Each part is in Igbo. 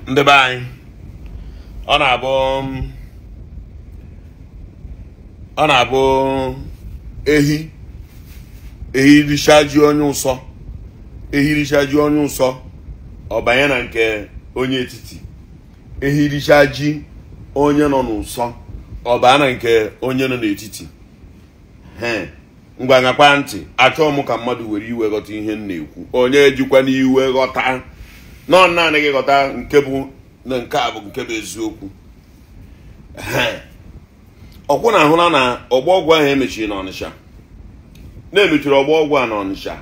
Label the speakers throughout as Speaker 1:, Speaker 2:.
Speaker 1: Ndị be anyị, ọ na-abụ ehi ehi richa ji onye ụsọ, ehi richa ji onye ụsọ, ọ banye na nke onye etiti. Ehi richa ji onye nọ n'ụsọ, ọ baa na nke onye nọ n'etiti. Ngwa ngakwa ntị, achọghị m ka mmadụ were iwe ghọta ihe m na-ekwu. Onye ejikwa n'iwe ghọta nọ naanị gị ghọta nke bụ na nke a bụ nke bụ eziokwu. Ọkwụ na ahụla na ọgbọ ọgwụ ahụ emechiri n'Ọnịsha, na-emechiri ọgbọ ọgwụ a n'Ọnịsha,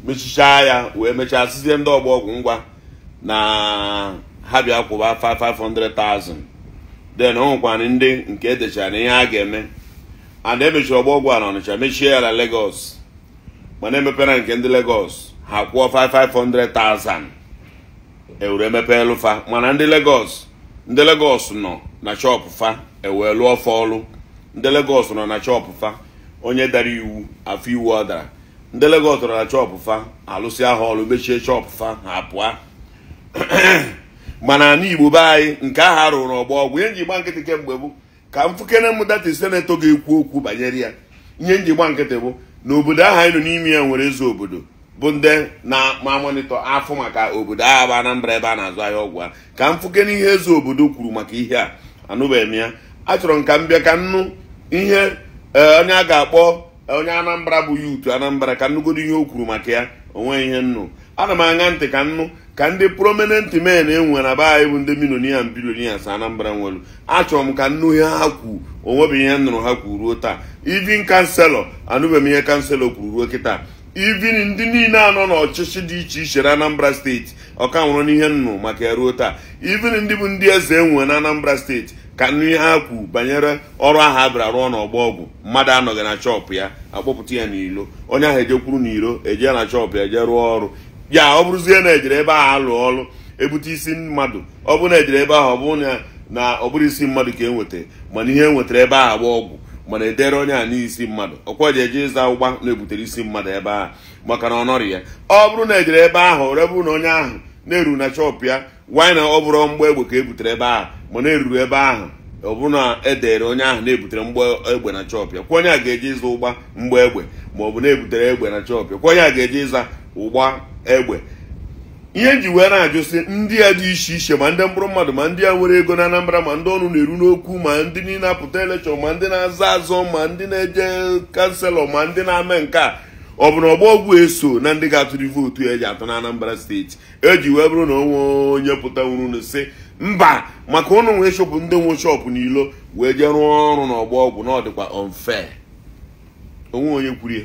Speaker 1: mechichaa ya wee mechaa sizie ndị ọgbọ ọgwụ ngwa na ha bịa kwụba 500,000. Then o nwekwara ndị nke edechara na ihe a ga-eme. And emechiri ọgbọ ọgwụ a n'Ọnịsha, mechie ya na Lagos, mana emepere nke ndị Lagos ha kwụọ 500,000 ewere emepe elu fa. Mana ndị Lagos nọ na shop fa ewee lụọ fa ọlụ. Ndị Lagos nọ na shop fa, onye dara iwu afọ iwu ọ dara. Ndị Lagos nọ na shop fa alụsị ahụ ọlụ, mechie shop fa, ha pụọ. Mana ala Igbo be anyị nke ahụ arụrụ ọgbọ ọgwụ, ihe nji gba nkịtị kemgbe bụ ka m fukene m data senator ga-ekwu okwu banyere ya. Ihe nji gba nkịtị bụ na obodo ahụ anyị nọ n'ime ya nwere eze obodo bụ ndị na-ma monitor afọ maka obodo ahụ bụ Anambra ebe a na-azụ ahịa ọgwụ a. Ka m fukene ihe eze obodo kwuru maka ihe a, anụbeghị m ya. Achọrọ m ka m bịa ka m nụ ihe onye a ga-akpọ onye Anambra bụ yutu Anambra, ka nnụgodo ihe o kwuru maka ya. Onwe ihe nnụ ana m aṅa ntị ka nnụ ka ndị prominent men enwe na be anyị bụ ndị millionaire and billionaires Anambra nwere. Achọrọ m ka nnụ ihe ha kwu, onwebeghị ihe m nụrụ ha kwuru ruo taa. Even councillor, anụbeghị m ihe councillor kwuru ruo kịta. Even ndị niile anọ n'ọchịchị dị iche iche na Anambra steeti, ọka nwụrụ n'ihe nnụ maka ya ruo taa. Even ndị bụ ndị eze enwe na Anambra steeti, ka nnu ihe ha kwu banyere ọrụ ahụ a bịara rụọ n'ọgbọ ọgwụ. Mmadụ anọghị na shop ya, akpọpụta ya n'ilo, onye ahụ ejekwuru n'iro, eje na shop ya jee rụọ ọrụ ya. Ọ bụrụzie na ejere ebe ahụ alụ ọrụ ebute isi mmadụ, ọ bụrụ na ejere ebe ahụ ọ bụrụ na ọ bụrụ isi mmadụ ka e nweta, mana ihe e nwetara ebe ahụ agba ọgwụ, mana edere onye a n'isi mmadụ, ọkwa ji eje ịza ụgba na-ebutere isi mmadụ ebe ahụ maka na ọ nọrọ ya. Ọ bụrụ na ejere ebe ahụ ọ bụrụ na onye ahụ na-eru na shop ya, wanyị na ọ bụrụ mgba egbe ka e butere ebe ahụ, mana eruru ebe ahụ ọ bụrụ na edere onye ahụ na-ebutere mgba egbe na shop ya, kwa onye a ga-eje ịza ụgba mgba egbe, ma ọ bụ na-ebutere egbe na shop ya, kwa onye a ga-eje ịza ụgba egbe. Ihe nji wee na-ajụ sị ndị a dị iche iche, ma ndị mkpụrụ mmadụ, ma ndị a nwere ego na Anambra, ma ndị ọnụ na-eru n'okwu, ma ndị niile apụta election, ma ndị na-aza azọ, ma ndị na-eje councillor, ma ndị na-ame nke a, ọ bụ na ọgbọ ọgwụ eso na ndị ga-atụrụ vootu eji atụ na Anambra steeti. Eji wee bụrụ na onwe onye pụta nwuru sị mba, maka ụnụ nwee shop, ndị nwe shop n'ilo wee jee rụọ ọrụ n'ọgbọ ọgwụ, na ọ dịkwa unfair. Onwe onye kwuru ya.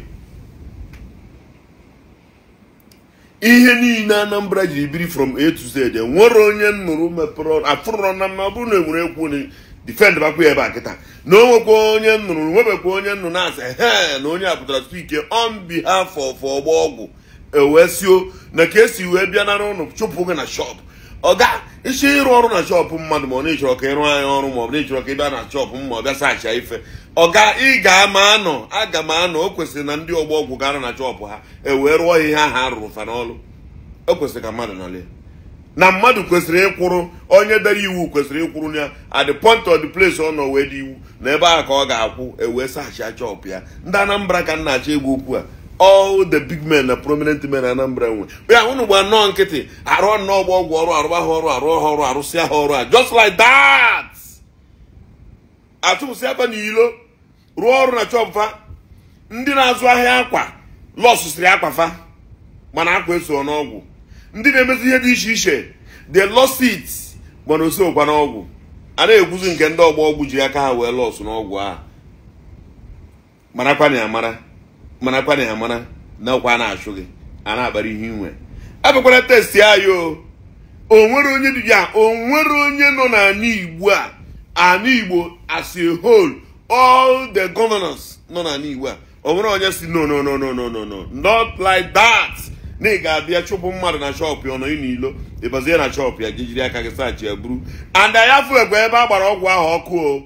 Speaker 1: Ihe niile Anambra jiri biri from A to Z, nwere onye nnụrụ mepere afụrọ na mma. Ọ bụrụ na enwere ekwu na defend bakwa ebe a kịta, na o nwekwa onye nnụrụ, nwebekwa onye nnụ na-asị he na onye a pụtara speak on behalf of ọgbọ ọgwụ, ewee sio na ka esi wee bịa nara ụnụ chụpụ gị na shop. Ọga isi ịrụ ọrụ na shop mmadụ, ma ọ na-echọrọ ka ịrụ anya ọrụ, ma ọ bụ na-echọrọ ka ị bịa na shop m ma ọ bịa sacha ife, ọga ị ga-ama anọ, aga m anọ. O kwesịrị na ndị ọgbọ ọgwụ gara na shop ha ewee rụọ ihe ahụ a rụrụ fa n'ọlụ. O kwesịrị ka mmadụ nọlie na mmadụ kwesịrị ịkwụrụ, onye dara iwu kwesịrị ịkwụrụ ya at the point of the place ọ nọ wee dị iwu na ebe ahụ ka ọ ga-akwụ, ewee sacha shop ya. Ndị Anambra ka m na-achọ egwu okwu a, all the big men na prominent men Anambra nwe ya, unu gba nnọọ nkịtị arụọ nnọọ ọgbọ ọgwụ ọrụ, arụba ha ọrụ, arụọ ha ọrụ, arụsịa ha ọrụ a, just like that, atụpụsị aba n'ilo rụọ ọrụ na shop fa. Ndị na-azụ ahịa akwa lọsụsịrị akwa fa, mana akwa eso n'ọgwụ. Ndị na-emezi ihe dị iche iche, they lost it, mana osokwa n'ọgwụ. A na-ekwuzi nke ndị ọgbọ ọgwụ ji aka ha wee lọsụ n'ọgwụ ahụ. Marakwa na ya mara, marakwa na ya mara na ọkwa a na-achụ gị, a na-akpara ihe inwe. Abịakwara testi anyị o onwere onye dị ya, onwere onye nọ n'ala Igbo a, ala Igbo as a whole, all the governors nọ n'ala Igbo a, onwere onye si no no no no no no no, not like that. Na ị ga-abịa chụpụ mmadụ na shop ya, ọ nọ n'ilo, ịbazie na shop ya jijiri aka gị sachi ya buru. And anyị afụekwa ebe a gbara ọgwụ ahụ ọkụ o.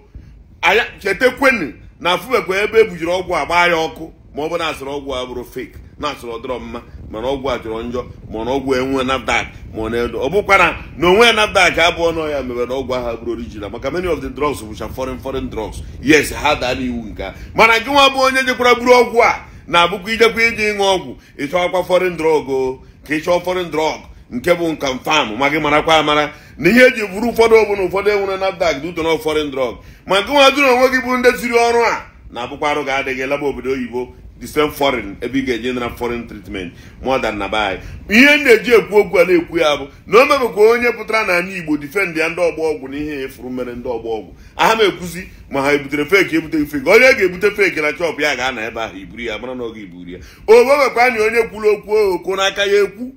Speaker 1: Anya chetekwenu na afụekwa ebe ebujiri ọgwụ agba ya ọkụ, ma ọ bụ na asịrị ọgwụ a bụrụ fake, na asịrị ọdịrọ mma, Mana ọgwụ a jọrọ njọ, mana ọgwụ enwe NAFDAC, ma na ọ bụkwara na onwe NAFDAC abụọ nọ ya mere na ọgwụ ahụ bụrụ original, maka many of the drugs bụcha foreign drugs. Yes, ha daa n'iwu nke a. Mana gị nwa bụ onye jekwara buru ọgwụ a na-abụkwa ijekwa iji ịṅụ ọgwụ, ịchọwakwa foreign drug o, ka ịchọọ foreign drug nke bụ confirm. Ma gị marakwa amara na ihe eji buru ụfọdụ ọbụla ụfọdụ enwere NAFDAC dị ụtọ na foreign drug. Ma gị nwa dụrụ onwe gị bụ ndị ziri ọrụ a na-abụkwa arụ ga-adịghị laba obodo oyibo, the same foreign ebe ị ga-eje nara foreign treatment more than na be anyị. Ihe na-eji ekwu okwu a na-ekwu ya bụ na o mebekwa onye pụtara n'ala Igbo defend ya ndị ọgbọ ọgwụ na ihe efuru mere ndị ọgbọ ọgwụ. Aha m ekwuzi ma ha ebutere fake, ebuteghị fake. Onye ga-ebute fake na shop ya ga-ana ebe ahụ iburu ya, mara na ọ ga-eburu ya. O mebekwa na onye kwuru okwu okwu n'aka ya ekwu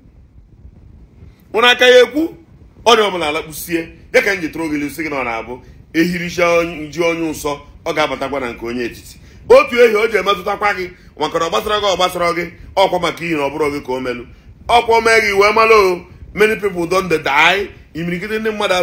Speaker 1: n'aka ya ekwu, onye ọbụla alakpusie ya ka m ji tụrụ gị sị gị na ọ na-abụ ehiricha ji onye ụsọ, ọ ga-abatakwa na nke onye etiti. Otu ehi o ji emetụtakwa gị maka na ọ gbasara gị, ọ gbasara gị ọkwa maka ihe na ọ bụrụ gị ka o melu ọkwa o mee gị wee mara o. Many people don dey die. Imirikiti ndị mmadụ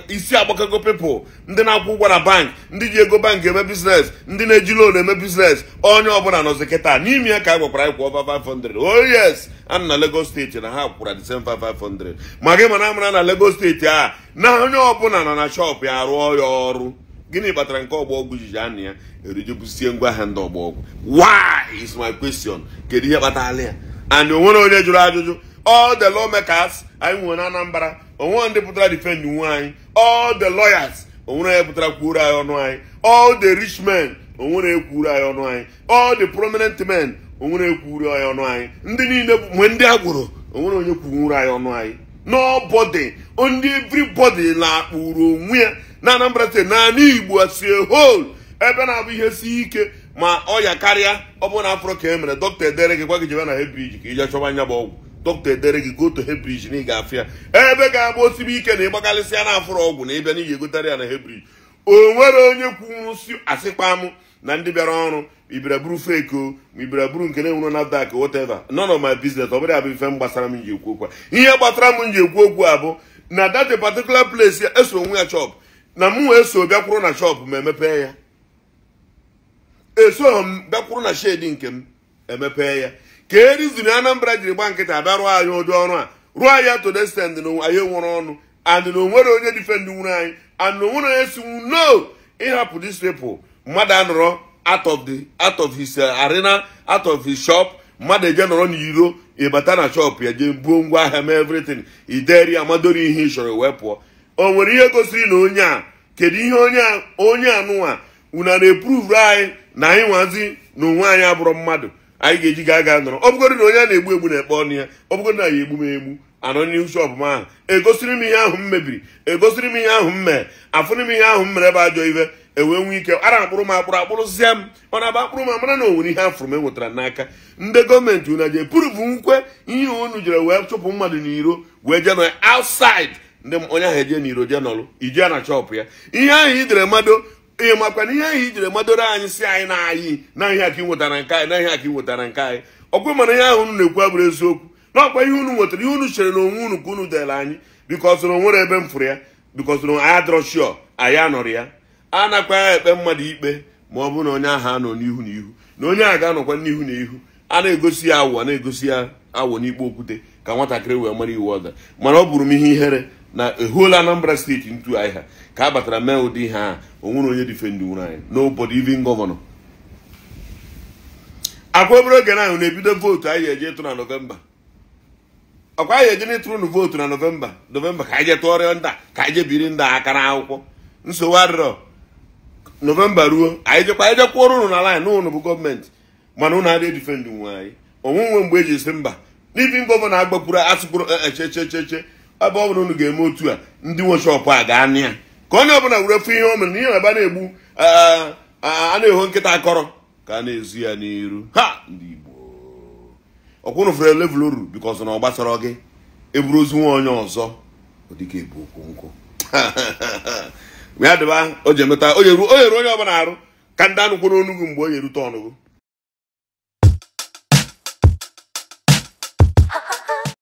Speaker 1: isi agbakago, people ndị na-akwụ ụgwọ na bank, ndị ji ego bank eme business, ndị na-eji loan eme business, onye ọbụla nọzi kịta n'ime ya ka a gwakwara anyị kwụọ 500. Oh yes, ana na Lagos steeti na ha kwụra the same 500. Ma gị mana amara na Lagos steeti a na onye ọbụla nọ na shop ya rụọ ya ọrụ. Gịnị kpatara nke ọgbọ ọgwụ jiji anụ ya erijebusie ngwa ahịa ndị ọgbọ ọgwụ? Why is my question. Kedu ihe kpatara ya? And onwere onye jụrụ ajụjụ? All the lawmakers anyị nwere na Anambra, onwere ndị pụtara defend nwe anyị? All the lawyers, onwere onye pụtara kwuru anyị ọnụ anyị? All the rich men, onwere ekwuru anyị ọnụ anyị? All the prominent men, onwere ekwuru anyị ọnụ anyị? Ndị niile mgbe ndị agboro, onwere onye kwuru anyị ọnụ anyị? Nobody. Ndị everybody na-akpụrụ onwe ya na Anambra steeti, n'ala Igbo as a whole, ebe na-abụ ihe si ike ma ọya karịa, ọ bụrụ na afọrọ ka e mere dọkịta edere gị gwa gị jebe na Head-Bridge ka ije chọba anya bụ ọgwụ. Dọkịta edere gị go to Head-Bridge na ị ga-afụ ya. Ebe ga-agba osibe ike na ịgbakalịsịa na afụrụ ọgwụ na ịbịa na ị ga-egotara ya na Head-Bridge. O nwere onye kwuru si asịkwa m na ndị bịara ọrụ ibere buru fake o, ma ibere buru nke na-enwere NAFDAC, whatever, none of my business. Ọ bụrụ ya bụ ife m gbasara m ji ekwu okwu a. Ihe gbasara m ji ekwu okwu a bụ na that particular place ya eso onwe ya shop na mụ wee so bịakwuru na shop ma emepee ya, eso m bịakwuru na shed nke m emepee ya. Ka eriziri Anambra jiri gba nkịta abịa rụọ anyị ụdị ọrụ a, rụọ ya to the extent na anyị nwere ọnụ, and na onwere onye defend nwere anyị, and na onwere onye si no ịhapụ these people. Mmadụ anọrọ out of his arena, out of his shop, mmadụ eje nọrọ n'iro, ịbata na shop ya jee buo ngwa ahịa mee everything, ideri amadoro ihe ị chọrọ wee pụọ. O nwere ihe gosiri na onye a, kedu ihe onye anụnwa unu na-eprove anyị na anyị nwazi na onwe anyị abụrụ mmadụ anyị ga-eji ga aga nọrọ? Ọ bụgodị na onye a na-egbu egbu na-ekpe ọnụ ya, ọ bụgodị na ya egbu m egbu anọ n'ihu shop m ahụ, egosiri m ihe ahụ m mebiri, egosiri m ihe ahụ m mere, afụrụ m ihe ahụ m mere ebe ajọ ibe ewee nwee ike ara akpụrụ m akpụrụ akpụrụzịa m, ọ na-aba akpụrụ m amara na o nwere ihe afụrụ m enwetara n'aka ndị gọọmenti. Unu je prove nkwe ihe unu jere wee chụpụ mmadụ n'iro wee jee nọ outside, ndị onye ahụ eje n'iro jee nọrụ ije na shop ya. Ihe ahụ idere mmadụ ihe makwa na ihe ahụ ijere madoro anyị si anyị na anyị na ihe aka ị nwetara nke anyị na ihe aka ị nwetara nke anyị ọkwa. Mana ihe ahụ unu na-ekwu abụrụ eziokwu n'ọkwa ihe unu nwetara, ihe unu chere na onwe unu ka unu dere anyị, because na onwere ebe m fụrụ ya, because na anyị adọrọ sure anyị anọrọ ya. A nakwa ya ekpe mmadụ ikpe ma ọ bụrụ na onye ahụ anọ n'ihu na ihu, na onye ahụ ga-anọkwa n'ihu na ihu a na-egosi ya awụ, a na-egosi ya awụ n'ikpe okwute ka nwatakịrị wee mara iwu ọda. Mana ọ bụrụ m ihe ihere na ehuola Anambra steeti ntu anyị ha ka a batara mee ụdị ihe a, onwere onye defend nwere anyị? Nobody, even gọvanọ. Akwa obere oge na ahụ na-ebido vootu anyị eje ịtụ na Nọvemba. Ọkwa anyị eje n'ịtụrụ nụ vootu na Nọvemba ka anyị jee tụọrọ nda, ka anyị jee biri ndị aka n'akwụkwọ. Nsogbu adịrọ. Nọvemba ruo, anyị jekwa, anyị jekwuoro ụnụ na line ụnụ bụ gọọmenti, mana ụnụ adịghị defend nwe anyị onwe nwe mgbe eji esi mba n'ivin gọvanọ agbakwuru asịkwuru echechecheche. Ebe ọ bụla unu ga-eme otu a, ndị nwe shop a ga-anị ya ka onye ọbụla were fụ ihe o mere na ihe ebe a na-egbu a na-eho nkịta akọrọ ka a na-ezu ya n'iru ha. Ndị Igbo, ọkwụnụ fere level ruru because na ọ gbasara gị eburu ozu nwa onye ọzọ, ọ dịka ebu okwu nkwụ ya dịba o ji emeta o yeru onye ọbụla arụ ka ndị anụ kwuru onugwu mgbe o yerute ọnụgụ.